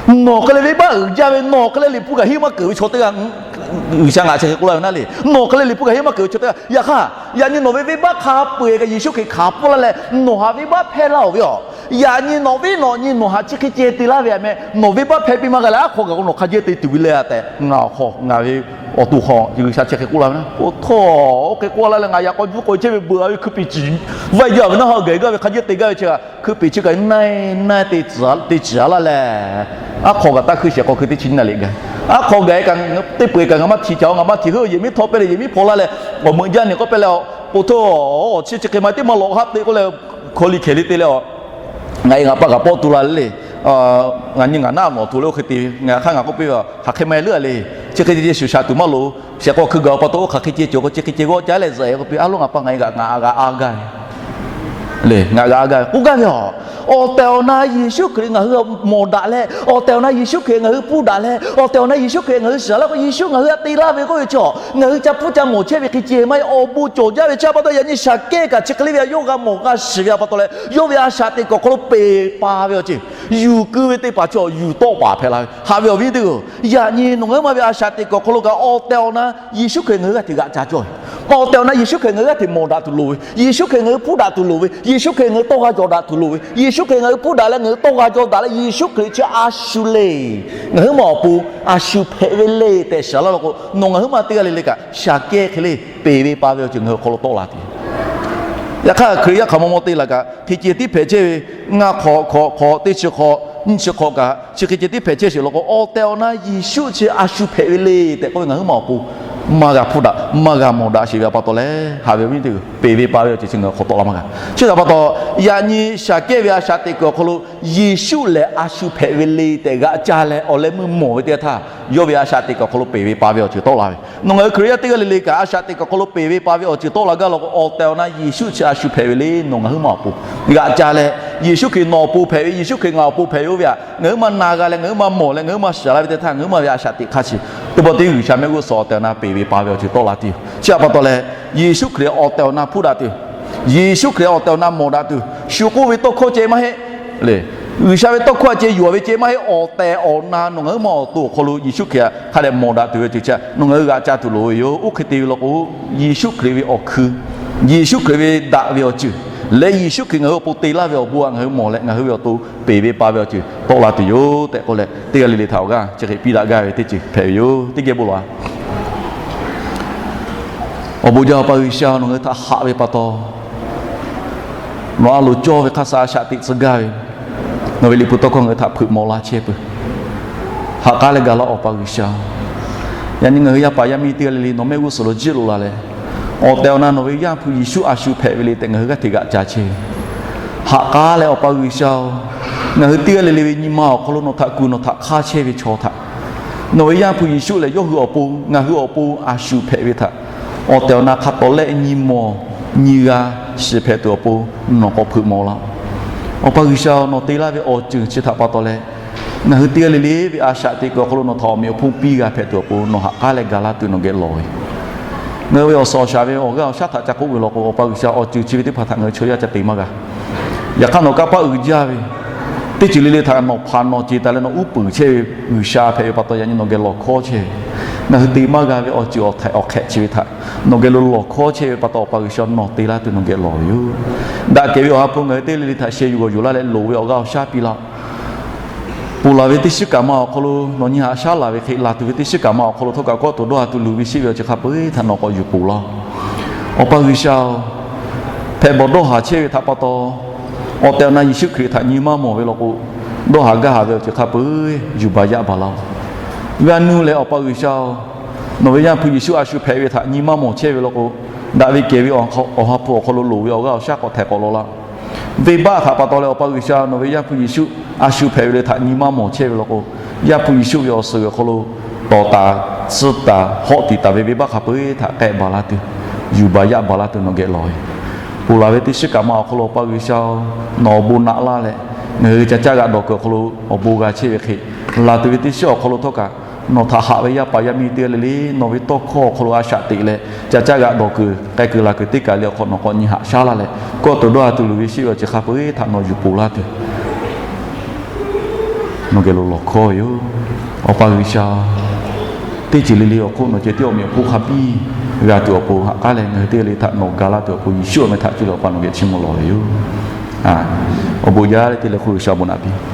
nawˬ hk'e leh venˇbaˆ uiˍ jaˇ ve, nawˬ hk'e leh liꞈ hpu kaꞈ henˇ maˇ keunˍ ve chaw teˇ g'aˇ, G'uiˬsha ngaˬ chi hk'e k'oˆ laˇ ve naˉ le. Nawˬ hk'e leh liꞈ hpu kaꞈ henˇ maˇ keunˍ ve chaw teˇ g'aˇ, yaꞈ hk'aˇ yaꞈ nyi nawˬ ve venˇbaˆ hk'a peu-eˬ kaꞈ Yeˍsuˆ Hkriꞈ hkanˍ pfuhˇ laˇ leh nawˬ htaꞈ venˇbaˆ hpehˇ laˇ oˬ ve yoˬ. Yaꞈ nyi nawˬ viˉ nawˬ nyi nawˬ htaꞈ chi hk'e ceh te laˇ ve htaꞈ meh, nawˬ venˇbaˆ hpehˇ piˇ maˇ g'a leh aˉ hk'aw gaˬ k'o nawˬ hk'a jehˇ te tuˬ ve le tehꞈ ngaˬ awˬ hk'aw, ngaˬ ve awˬ to hk'aw G'uiˬsha chi hk'e k'oˆ laˇ ve naˉ. Oˇ htawˇ, oˇ hk'e k'oˆ laˇ leh ngaˬ yaꞈ k'aw juˇ k'oꞈ e chehˇ ve beuꞈ a ve hkui peˍ ciˍ vaˇ jaˇ ve naˉ, ha gaˬ gaˇ ve hk'a jehˇ te gaˇ ve chi kaꞈ hkui peˍ chi kaꞈ na na te te ciˍ a laˇ leh, aˉ hk'aw gaˬ taˇ hkuiˇ shehˍ k'aw hkui teˇ chi nyiˇ naˍ liꞈ gaˬ. Aˉ hk'aw gaˬ e kaꞈ teˇ peu-eˬ kaꞈ ngaˬ maˇ htiꞈ ca, ngaˬ maˇ htiꞈ heuˆ, yehˬ miˉ htawˇ pehˇ leh yehˬ miˉ hpaw laˇ leh, awˬ meuꞈ jaˇ nyi k'oˆ pehˇ leh, po htawˇ chi chi hk'e ma teˇ maˇ lawꞈ haˉ te k'oˆ leh, hkaw liꞈ hkehˬ liꞈ te leh, ngaˬ e ngaˬ pa kaꞈ pawˆ tu la le. Ngaˬ nyi ngaˬ naˆ nawˬ tu leh oˇ hk'e te ve, ngaˬ hk'aˇ ngaˬ k'oˆ piˇ ve, hk'aˬ hk'e ma e leuˉ a le. Chi hk'e ceh shuˍ shaꞈ tuˬ maˇ loˍ. Shehˍ k'aw hkui gaˬ pa taw oˇ hk'aˬ hk'e ceh cawˬ k'o chi hk'e ceh g'awˆ caˉ leh zuhꞈ e k'oˆ piˇ, aˉ lawˉ ngaˬ pa ngaˬ e g'aꞈ ngaˬ g'aꞈ a gaˇ ve le, ngaˬ g'aꞈ a gaˇ ve k'oˆ gaˇ ve yoˬ. Awˬ tehˬ awˬ na Yeˍsuˆ Hkriꞈ ngaˬ hui mawˬ daꞈ leh, awˬ tehˬ awˬ na Yeˍsuˆ Hkriꞈ ngaˬ hui hpuˇ daꞈ leh, awˬ tehˬ awˬ na Yeˍsuˆ Hkriꞈ ngaˬ hui shiˍ laˇ k'o, Yeˍsuˆ ngaˬ hui htaꞈ te laˇ ve k'oˆ ve chaw, ngaˬ hui ca hpuˇ ca mawˬ chehˇ ve hk'e ceh maˇ heˆ, awˬ bon cawˬ jaˇ ve chi pa taw yaꞈ nyi shaˍ kehˇ kaꞈ chi hk'e le ve yoˬ. Yawˇ g'a mawˬ g'a shiˍ ve pa taw leh, yawˇ ve a shaꞈ teꞈ kuiˬ awˬ hk'aw lo peˬ pa ve awˬ ceuˬ, yuˬ keu ve teˇ hpaˍ chaw yuˬ tawˆ paˍ hpehꞈ la ve. Haꞈ ve awˬ viˉ teˇ g'aˇ, yaꞈ nyi nawˬ ngaˬ hui maˇ ve a shaꞈ teꞈ kuiˬ awˬ hk'aw lo kaꞈ awˬ tehˬ awˬ na Yeˍsuˆ Hkriꞈ ngaˬ hui g'aˇ hteꞈ g'aꞈ ca cawˇ ve. Awˬ tehˬ awˬ na Yeˍsuˆ Hkriꞈ ngaˬ hui g'aˇ hteꞈ mawˬ daꞈ tuˬ loˍ ve, Yeˍsuˆ Hkriꞈ ngaˬ hui hpuˇ daꞈ tuˬ loˍ ve, Yeˍsuˆ Hkriꞈ ngaˬ hui tawˇ g'a jaw daꞈ tuˬ loˍ ve, Yeˍsuˆ Hkriꞈ ngaˬ hui hpuˇ daꞈ leh ngaˬ hui tawˇ g'a jaw daꞈ leh Yeˍsuˆ Hkriꞈ chi a shu le, ngaˬ hui ma awˬ pon a shu hpehꞈ ve le tehꞈ shiˍ laˇ law k'o, nawˬ ngaˬ hui maˇ teˇ g'aˇ le le kaꞈ shaˍ kehˇ hk'e le peˬ ve pa ve awˬ ceuˬ ngaˬ hui awˬ hk'aw lo tawˆ la tuˬ. Yaꞈ hk'aˇ Hkriꞈ yaˇ hk'aˬ maw maw te laˬ kaꞈ hk'e ceh tiˉ hpehꞈ chehˇ ve, ngaˇ hk'awꞈ hk'awꞈ hk'awꞈ teˇ chi hk'awꞈ nyiˇ chi hk'awꞈ kaꞈ chi hk'e ceh tiˉ hpehꞈ chehˇ sheˍ law k'o, awˬ tehˬ awˬ na Yeˍsuˆ chi a shu hpehꞈ ve le tehꞈ k'oˆ ve ngaˬ hui ma awˬ pon maˇ g'a hpuˇ daꞈ maˇ g'a mawˬ daꞈ sheˍ ve pa taw leh, haꞈ ve awˬ viˉ teˇ g'aˇ, peˬ ve pa ve awˬ ceuˬ chi ngaˬ hui hk'aw tawˆ la maˇ g'a. Chi htaꞈ pa taw, yaꞈ nyi shaˍ kehˇ ve a shaꞈ teꞈ kuiˬ awˬ hk'aw lo Yeˍsuˆ lehˬ a shu hpehꞈ ve le tehꞈ g'aꞈ ca leh awˬ leh meuˇ mawˬ ve teˇ g'aˇ htaˇ, yawˇ ve a shaꞈ teꞈ kuiˬ awˬ hk'aw lo peˬ ve pa ve awˬ ceuˬ tawˆ la ve. Nawˬ ngaˬ hui Hkriꞈ yaˇ teˇ g'aˇ le le kaꞈ a shaꞈ teꞈ kuiˬ awˬ hk'aw lo peˬ ve pa ve awˬ ceuˬ tawˆ la gaˇ law k'o, awˬ tehˬ awˬ na Yeˍsuˆ chi a shu hpehꞈ ve le nawˬ ngaˬ hui ma awˬ pon g'aꞈ ca leh, Yeˍsuˆ Hkriꞈ nawˬ awˬ pon hpehꞈ ve, Yeˍsuˆ Hkriꞈ ngaˬ awˬ pon hpehꞈ ve oˇ ve htaꞈ ngaˬ hui maˇ na g'a leh, ngaˬ hui maˇ mawˬ leh, ngaˬ hui maˇ shiˍ la ve teˇ htaˇ, ngaˬ hui ma ve a shaꞈ teꞈ hk'aˇ chi teˇ pawˆ teˇ G'uiˬsha mehˆ g'uˇ suhˍ awˬ tehˬ awˬ na peˬ ve pa ve awˬ ceuˬ tawˆ la tuˬ yoˬ. Chi htaꞈ pa taw leh, Yeˍsuˆ Hkriꞈ awˬ tehˬ awˬ na hpuˇ daꞈ tuˬ, Yeˍsuˆ Hkriꞈ awˬ tehˬ awˬ na mawˬ daꞈ tuˬ, shu k'oˆ ve tawˇ hkawˇ ceh maˇ heˆ le. G'uiˬsha ve tawˇ hkawˇ a ceh yuˬ ve ceh maˇ heˆ. Awˬ tehˬ awˬ na nawˬ ngaˬ hui ma awˬ to awˬ hk'aw lo Yeˍsuˆ Hkriꞈ hk'a dehꞈ mawˬ daꞈ tuˬ ve ceuˬ chi nawˬ ngaˬ hui g'aꞈ ca tuˬ loˍ ve yoˬ. Oˇ hk'e te ve law k'o, Yeˍsuˆ Hkriꞈ ve awˬ hkui, Yeˍsuˆ Hkriꞈ ve daꞈ ve awˬ ceuˬ leh Yeˍsuˆ Hkriꞈ ngaˬ hui awˬ pon te laˇ ve awˬ bon aꞈ ngaˬ hui mawˬ leh ngaˬ hui ve awˬ to peˬ ve pa ve awˬ ceuˬ tawˆ la tuˬ yoˬ tehꞈ k'oˆ leh, teˇ g'aˇ le le htaꞈ awˬ g'aˇ chi hk'e piˇ daꞈ gaˇ ve teˇ ceuˬ hpehꞈ ve yoˬ. Teˇ geh bon lawˬ-a. Awˬ bon jaˇ Awˬ pa G'uiˬsha, nawˬ ngaˬ hui htaꞈ haꞈ ve pa taw, nawˬ a loˍ cawˇ ve hk'aˇ suh a shaꞈ teꞈ tcuh gaˇ ve, nawˬ ve liꞈ hpu tawˇ hkawˇ ngaˬ hui htaꞈ hpeuꞈ maw laˇ chehˇ peuˬ. Haꞈ k'aˉ leh gaˬ laˇ Awˬ pa G'uiˬsha. Yaꞈ nyi ngaˬ hui yaˇ paˍ yaˇ miˇ teˇ g'aˇ le le nawˬ mehˆ g'uˇ suhˍ lo jiˆ loꞈ la leh, awˬ tehˬ awˬ na nawˬ ve Yaˇ hpu Yeˍsuˆ a shu hpehꞈ ve le tehꞈ ngaˬ hui g'aˇ hteꞈ g'aꞈ ca chehˇ ve. Haꞈ k'aˉ leh Awˬ pa G'uiˬsha-oˬ, ngaˬ hui teˇ g'aˇ le le ve nyi ma awˬ hk'aw lo nawˬ htaꞈ kuˬ nawˬ htaꞈ hk'aˇ chehˇ ve chaw htaꞈ nawˬ ve Yaˇ hpu Yeˍsuˆ lehˬ yawˇ hui awˬ pon ngaˬ hui awˬ pon a shu hpehꞈ ve htaꞈ awˬ tehˬ awˬ na hk'a tawˍ leh nyi mawˬ nyi g'a shiˍ hpehꞈ tuˬ awˬ pon nawˬ k'awꞈ hpeuꞈ maw laˇ-oˬ. Awˬ pa G'uiˬsha, nawˬ te laˇ ve awˬ ceuˬ chi htaꞈ pa taw leh, ngaˬ hui teˇ g'aˇ le le ve a shaꞈ teꞈ kuiˬ awˬ hk'aw lo nawˬ htaꞈ awˬ meꞈ awˬ hponˇ piˇ g'a hpehꞈ tuˬ awˬ pon nawˬ haꞈ k'aˉ leh gaˬ laˇ tuˬ nawˬ geh lawˬ ve. Ngaˬ hui ve awˬ suhˍ awˬ shaˍ ve awˬ g'aˇ awˬ shaˉ htaꞈ ca k'oˆ ve law k'o, Awˬ pa G'uiˬsha, awˬ ceuˬ chi ve teˇ hpaˍ htaꞈ ngaˬ hui chaw yaˇ ca te maˇ g'a. Yaꞈ hk'aˇ nawˬ kanˇ paˆ uiˍ jaˇ ve, teˇ ceuˬ le le htaꞈ nawˬ hpanˍ nawˬ ce taˍ leh nawˬ uˉ peunˍ chehˇ ve G'uiˬsha hpehꞈ ve pa taw yaꞈ nyi nawˬ geh lawˬ hkawˇ chehˇ ve, ngaˬ hui te maˇ g'a ve awˬ ceuˬ awˬ htaiꞈ awˬ hk'ehꞈ chi ve htaꞈ nawˬ geh lo lawˬ hkawˇ chehˇ ve pa taw, Awˬ pa G'uiˬsha, nawˬ te laˇ tuˬ nawˬ geh lawˬ ve yoˬ. Daꞈ kehˬ ve Awˬ ha hpu ngaˬ hui teˇ g'aˇ le le htaꞈ sheh yuˬ g'awˬ yuˬ laˇ leh loˍ ve awˬ g'aˇ awˬ shaˉ piˇ laˇ-oˬ. Ponˬ laˬ ve teˇ shiˉ kaꞈ ma awˬ hk'aw lo nawˬ nyi haꞈ shaˉ laˬ ve hk'e, laˬ tuˬ ve teˇ shiˉ kaꞈ ma awˬ hk'aw lo htawˇ kaꞈ kawˆ tuˬ dawˇ ha tuˬ luˬ ve sheˆ ve awˬ ceuˬ hk'a peu-eˬ htaꞈ nawˬ k'awꞈ yuˬ ponˬ laˇ-oˬ. Awˬ pa G'uiˬsha-oˬ, hpehꞈ bawˬ dawˇ haˍ chehˇ ve htaꞈ pa taw, awˬ tehˬ awˬ na Yeˍsuˆ Hkriꞈ htaꞈ nyi maˇ mawˬ ve law k'o, dawˇ haˍ gaˇ haˍ ve awˬ ceuˬ hk'a peu-eˬ yuˬ baˬ yaˇ baˬ laˇ-oˬ. G'a nuˇ leh Awˬ pa G'uiˬsha-oˬ, nawˬ ve Yaˇ hpu Yeˍsuˆ a shu hpehꞈ ve htaꞈ nyi maˇ mawˬ chehˇ ve law k'o, daꞈ ve kehˬ ve Awˬ ha hpu awˬ hk'aw lo loˍ ve awˬ g'aˇ awˬ shaˉ k'awꞈ htaiˍ k'awꞈ law laˇ. Venˇbaˆ htaꞈ pa taw leh Awˬ pa G'uiˬsha, nawˬ ve Yaˇ hpu Yeˍsuˆ a shu hpehꞈ ve le htaꞈ nyi maˇ mawˬ chehˇ ve law k'o, Yaˇ hpu Yeˍsuˆ ve awˬ suhˍ awˬ hk'aw lo tawˍ taˍ tcuhˇ taˍ hawˆ tiˍ taˍ ve venˇbaˆ hk'a peu-eˬ htaꞈ k'ehˆ baˬ laˇ tuˬ, yuˬ baˬ yaˇ baˬ laˇ tuˬ nawˬ geh lawˬ ve. Ponˬ laˬ ve teˇ shiˉ kaꞈ ma awˬ hk'aw lo Awˬ pa G'uiˬsha-oˬ, nawˬ awˬ bon naꞈ laˇ leh, ngaˬ hui ca caˇ g'aꞈ dawˬ kuiˬ awˬ hk'aw lo awˬ bon g'a chehˇ ve hk'e, laˬ tuˬ ve teˇ shiˉ awˬ hk'aw lo htawˇ kaꞈ nawˬ htaꞈ haꞈ ve yaˇ paˍ yaˇ miˇ teˇ g'aˇ le le nawˬ ve tawˇ hkawˇ awˬ hk'aw lo a shaꞈ teꞈ leh ca caˇ g'aꞈ dawˬ kuiˬ k'ai kuiˬ laˬ kuiˬ teˇ kaˬ le awˬ hk'aw nawˬ k'awꞈ nyi haꞈ shaˉ laˇ leh, kawˆ tuˬ dawˇ ha tuˬ luˬ ve sheˆ ve awˬ ceuˬ hk'a peu-eˬ htaꞈ nawˬ yuˬ ponˬ laˇ tuˬ nawˬ geh lo lawˬ hkawˇ ve yoˬ. Awˬ pa G'uiˬsha, teˇ ceuˬ le le awˬ hk'oˆ nawˬ ceh tiˉ awˬ meꞈ awˬ hponˇ hk'a biˇ g'a tuˬ awˬ pon haꞈ k'aˉ leh, ngaˬ hui teˇ g'aˇ le htaꞈ nawˬ ga laˇ tuˬ awˬ pon Yeˍsuˆ awˬ meh htaꞈ cuˇ leh Awˬ pa nawˬ geh chiˇ mvuh lawˬ ve yoˬ. Awˬ bon jaˇ leh te leh hk'oˆ G'uiˬsha awˬ bon naꞈ piˇ.